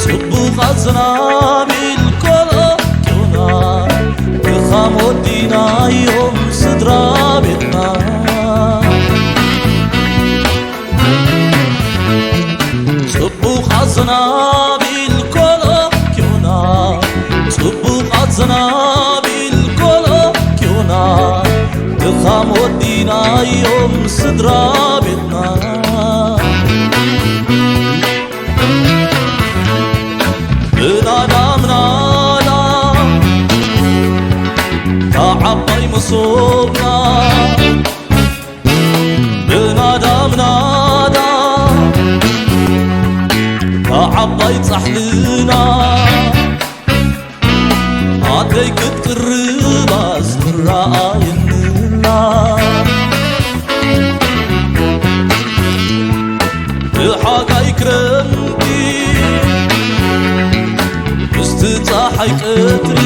ጽቡቓት ዘናቢል ኮለኪዮና፣ ድኻም ወዲናዮም ስድራ ቤትና። ጽቡቓት ዘናቢል ኮለኪዮና፣ ጽቡቓት ዘናቢል ኮለኪዮና፣ ድኻም ወዲናዮም ስድራ ቤትና። ብናዳ ምናዳ እታ ዓባይ መሶብና፣ ብናዳ ምናዳ እታ ዓባይ ጻሕልና፣ ኣደይ ክትቅርባስ ትረኣየንና። ብሓጋይ ክረምቲ ምስቲ ጸሓይ ቀትሪ፣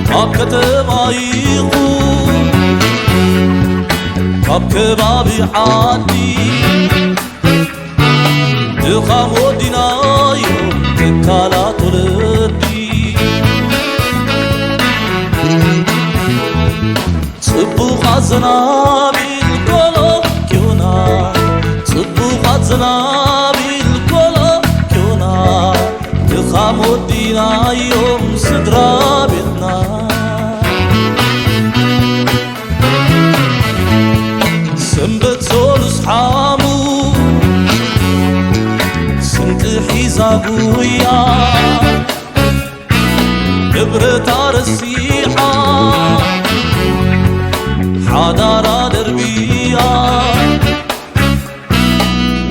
ካብ ከተማ ይኹን ካብ ከባቢ ዓዲ፣ ድኻም ወዲናዮ ትካላት ወለዲ። ጽቡቓት ዘናቢል ኮለኪዮና፣ ጽቡቓት ዘናቢል ኮለኪዮና፣ ድኻም ወዲናዮም ስድራ ቤትና። ሰንበት ሰሉስ ሓሙስ ስንቂ ሒዛ ጉያ፣ ንብረታ ረሲዓ ሓዳራ ደርብያ፣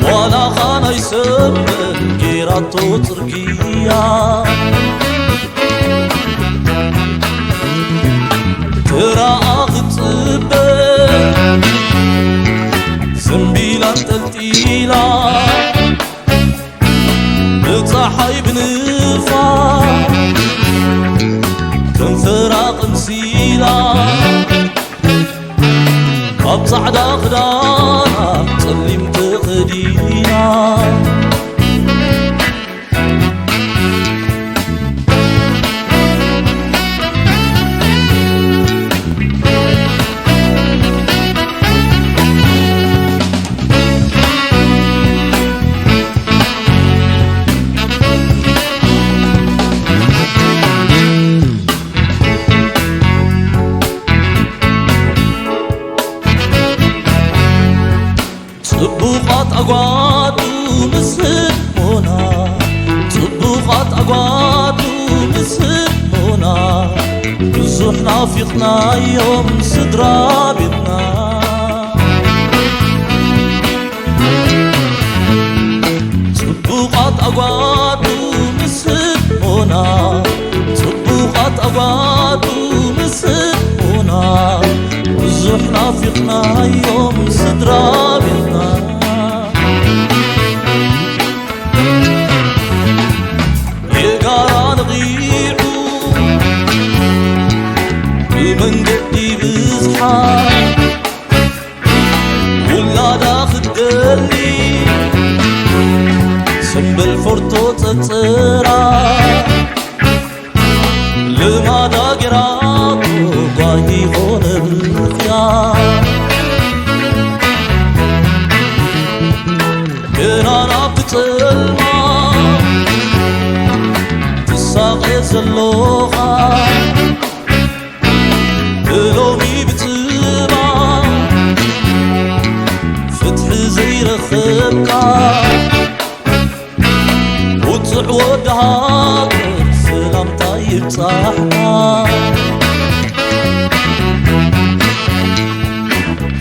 ዋላኻ ናይ ሰበን ጌራቶ ጽርግያ። ተራኣ ክትጽበ ዘንቢላ ኣንጠልጢላ፣ ብጸሓይ ብንፋስ ከንፈራ ቅምሲላ፣ ኣብ ጻዕዳ ክዳና ጸሊም ተኸዲና። ጽቡቓት ኣጓቱ ምስ ህሞና፣ ጽቡቓት ኣጓቱ ምስ ህሞና፣ ብዙሕ ናፊቕናዮም ስድራ ቤትና። ጽቡቓት ኣጓቱ ምስ ህሞና፣ ጽቡቓት ኣጓቱ ምስ ህሞና፣ ብዙሕ ናፊቕናዮም ስድራ ቤትና። ጌጋራ ነቒዑ ብመንገዲ ብዝሓ፣ ውላዳ ክትደሊ ሰምበል ፎርቶ ጸጸራ፣ ልማዳ ጌራቶ ጓሂ ኾነ ብኽያ። ግና ናብቲ ጸልማ ትሳቐ ዘሎኻ፣ ብሎሚ ብጽባሕ ፍትሒ ዘይረኸብካ፣ ውጹዕ ወዲ ሃገር ሰላምታ ይብጻሕካ።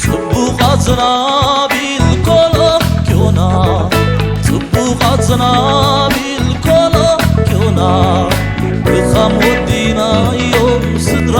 ጽቡቓት ዘናቢል ኮለኪዮና፣ ጽቡቓት ዘናቢል ኮለኪዮና፣ ድኻም ወዲናዮም ስድራ